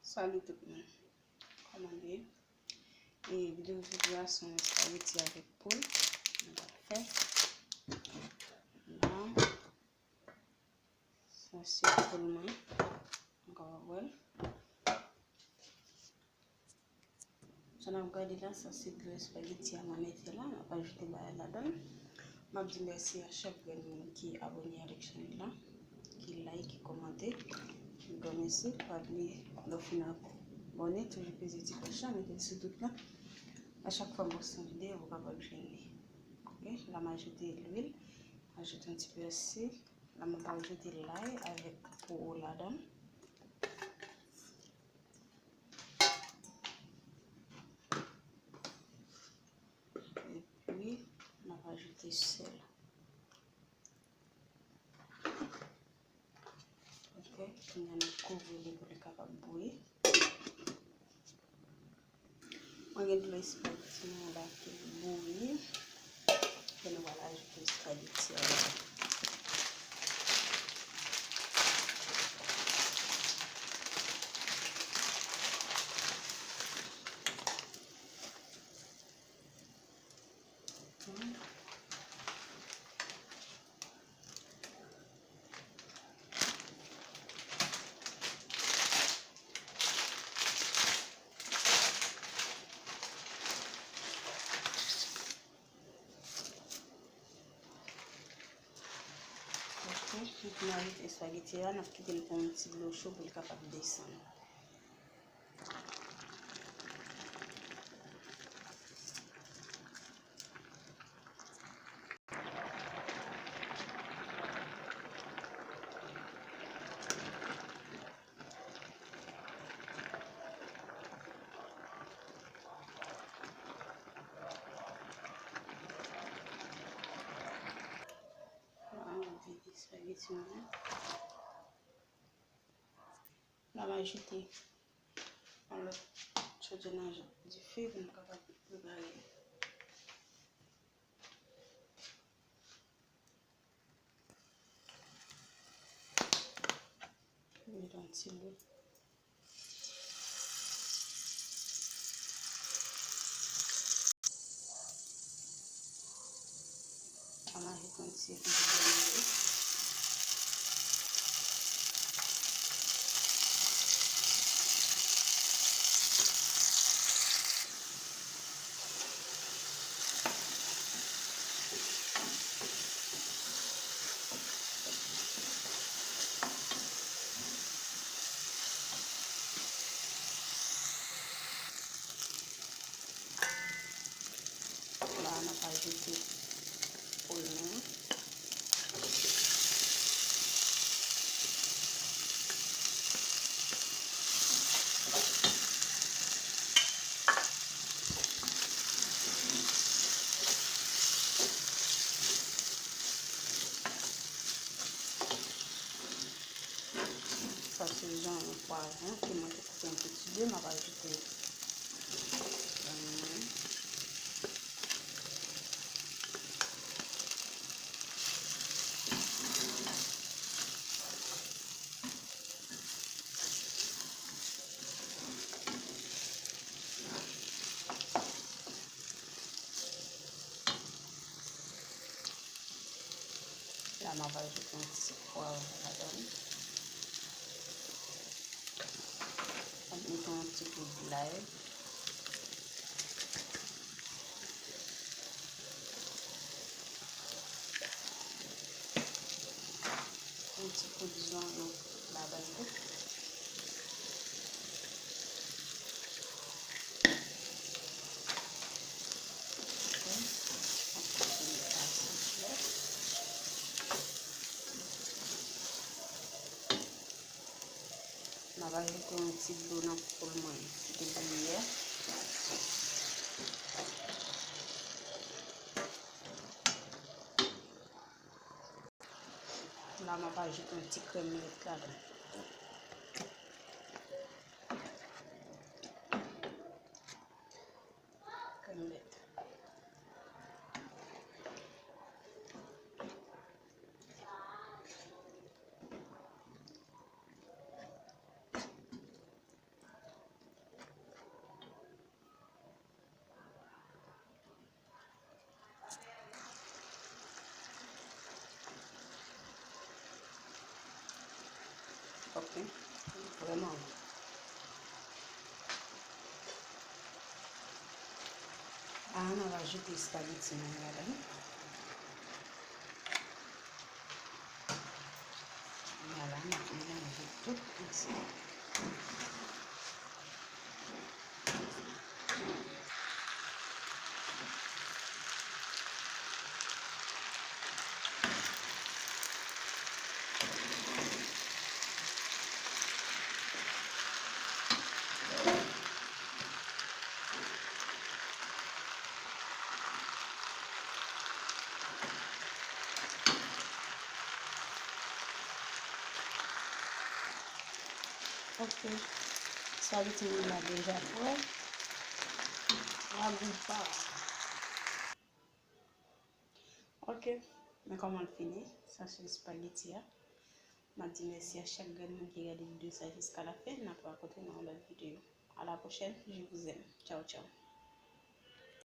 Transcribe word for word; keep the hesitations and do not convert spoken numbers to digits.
Salut tout moun. Kòman nou ye? E videyo jodi a se yon espageti avèk poul. Nou pral fè. La, sa se poul mwen. Nou kapab wè l. Sa n ap gade la, sa se dlo espageti a mwen mete la, m ap ajoute bagay ladan l. M ap di mèsi a chak grenn moun ki abòne avèk chanèl la, ki like, ki kòmante. Yon gran mèsi. Pa bliye, lè w fin abòne, toujou peze ti klòch la, mete l sou tout la. A chak fwa m poste yon videyo, ou kapab jwenn li. Ok, la m ajoute lwil, ajoute yon ti pèsi, la m ap ajoute lay avèk po ladan l. Epi, n ap ajoute sèl. Ok, kounye a n ap kouvri li pou li kapab bouyi. Mwen gen dlo espageti mwen la ki bouyi. Epi nou pral ajoute espageti a ladan. Ok, nou fin ajoute espageti a, n ap kite l pran yon ti dlo cho pou l kapab desann. Vide espageti nou an. La m ajoute yon lòt chodyè nan dife pou nou kapab prepare li. Mete yon ti lwil. Ann ajoute yon ti epi de manje. La, n ap ajoute poul nou an. Sa se jan yon pwavwon ke mwen te koupe an piti de, m ap ajoute ladan mwen. La, m ap ajoute yon ti pwav ladan l. M ap mete yon ti poud lay. Yon ti poud zonyon ladan l tou. Ok. M ap kontinye pase flè. M ap ajoute yon ti dlo nan poul mwen ki te bouyi a. La, m ap ajoute yon ti krèm lèt ladan. Krèm lèt. Non. Ah, n ap ajoute espageti nou ladan. Vwala, n ap melanje tout ansanm. Ok. Espageti mwen la deja prè. N ap goute pa. Ok. Men kòman l fini. Sa se espageti a. M ap di mèsi a chak grenn moun ki gade videyo sa jiska la fen. N ap rakontre nan yon lòt videyo. À la prochaine. Je vous aime. Ciao, ciao.